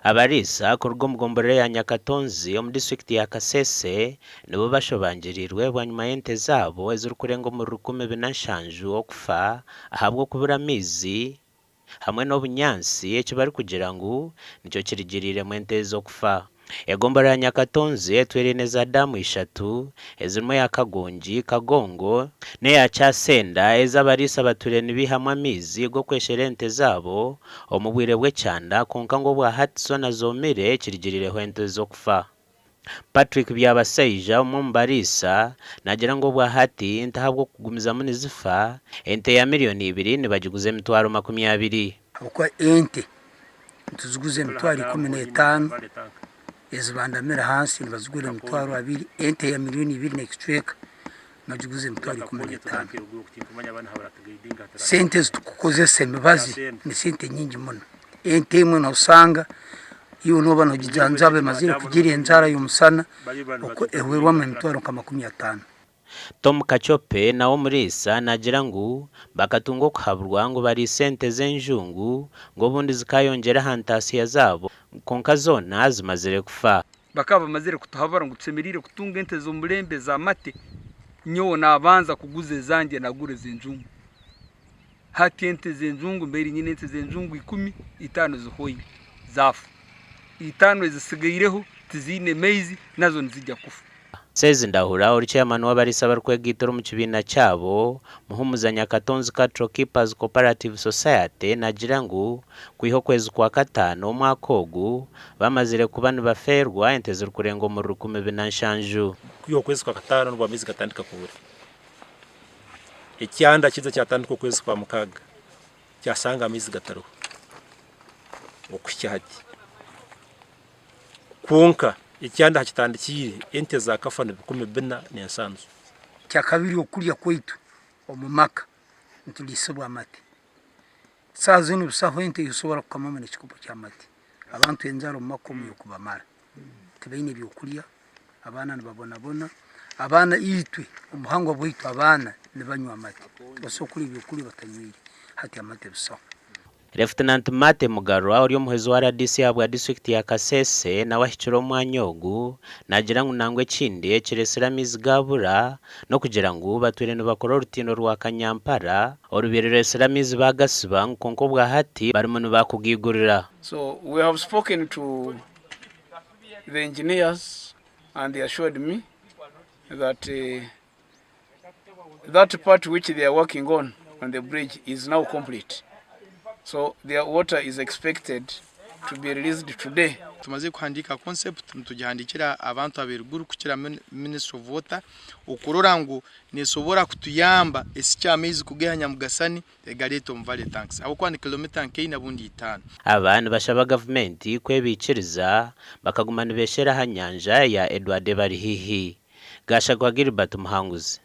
Abariisa kuruga omu gomborora ya Nyakatonzi omu disiturikiti ya Kasese nibo bashobangiriirwe bwanyima y'ente zaabo ezirikurenga omuri 1700 okufa ahabw'okubura amaizi hamwe n'obunyaatsi eki barikugira ngu nikyo kirigiriiremu ente ezi okufa. Egomborora ya Nyakatonzi etwire eine za daamu ishatu ezirimu eya Kagongi, Kagongo n'eya Kyasenda ezi abariisa batwire nibaihamu amaizi g'okweshera ente zaabo omu bwire bw'ekyanda kwonka ngu obwa hati zoona zoomire ekirigiriireho ente z'okufa. Patrick Byabasaija omwe omu bariisa naagira ngu obwa hati ente ahabw'okugumizamu nizifa, ente ya miriyoni ibiri nibagiguza emitwaro 20. Ahabw'okuba ente nituziguza emitwaro 15, ezibandamire ahansi nibazigura emitwaro abiri, ente ya miriyoni ibiri n'ekicweka nibagiguza emitwaro 15. Sente ezi turikukozesa emibazi ni sente nyingi muno. Ente emwe noosanga iwe nooba noogijanjaba emazire kugira enjara y'omushana ehwerwamu emitwaro nka 50. Tom Kachope nawe omuriisa naagira ngu bakatunga okuhaburwa ngu bariise ente z'enjungu ngu obundi zikayongyera aha ntaasya zaabo kwonka zoona zimazire kufa. Bakaba bamazire kutuhabura ngu tushemereire kutunga ente z'omurembe ez'amate, nyowe nabanza kuguza ezangye nagura ez'enjungu. Hati ente z'enjungu mbaire nyine ente z'enjungu ikumi, itaano zihwaire zaafa, itaano ezitsigaireho tiziine maizi nazo nizija kufa. Sezi Ndahura ori chairman w'abariisa abarikwegaitira omu kibiina kyabo, Muhumuza Nyakatonzi Cattle Keepers Cooperative Society naagira ngu kwiha okwezi kwa kataano omwaka ogu, bamazire kuba nibafeerwa ente zirikurenga omuri 47. Kwiha okwezi kwa kataano nibwo amaizi gatandika kubura. Ekyanda kiija kyatandika okwezi kwa mukaaga kyashanga amaizi gatariho okuhikya hati. Kwonka ekyanda aha kitandikiire ente zakafa ni 4700. Kyakabiri okurya kwaitu omu maka nituriisibwa amate. Saaha zinu busaho ente ei osobora kukamamu n'ekikopo ky'amate. Abantu enjara omu maka omu y'okubamara. Tibaine byokurya, abaana nibabonabona, abaana itwe omu buhangwa bwaitu abaana nibanywa amate. Tibasobora kurya ebyokurya batanywire, hati amate busaho. Lefutinanti Matte Mugarwa ori omuhwezi wa rdc ahabwa disiturikiti ya Kasese nawe ahikire omu mwanya ogu naagira ngu nangwa ekindi ekireetsire amaizi gaabura n'okugira ngu batwire nibakora orutindo rwa Kanyampara orubaire rureetsire amaizi baagasiba ngu kwonka obwa hati barimu nibakugaigurira. So we have spoken to the engineers and they assured me that that part which they are working on on the bridge is now complete so their water is expected to be released today. Tumazire kuhandiika concept nitugihandiikira abantu aberuguru kukira Ministry of Water okurora ngu nesobora kutuyamba esikye amaizi kugaiha Nyamugasani egareete omu Valley Tanks ahabw'okuba ni kilomita nka ina bundi itaano. Aba nibashaba gavumenti kwebiikiriza bakaguma nibeeshera aha nyanja ya Edward ebari haihi. Gashagwa Gilbert Muhanguzi.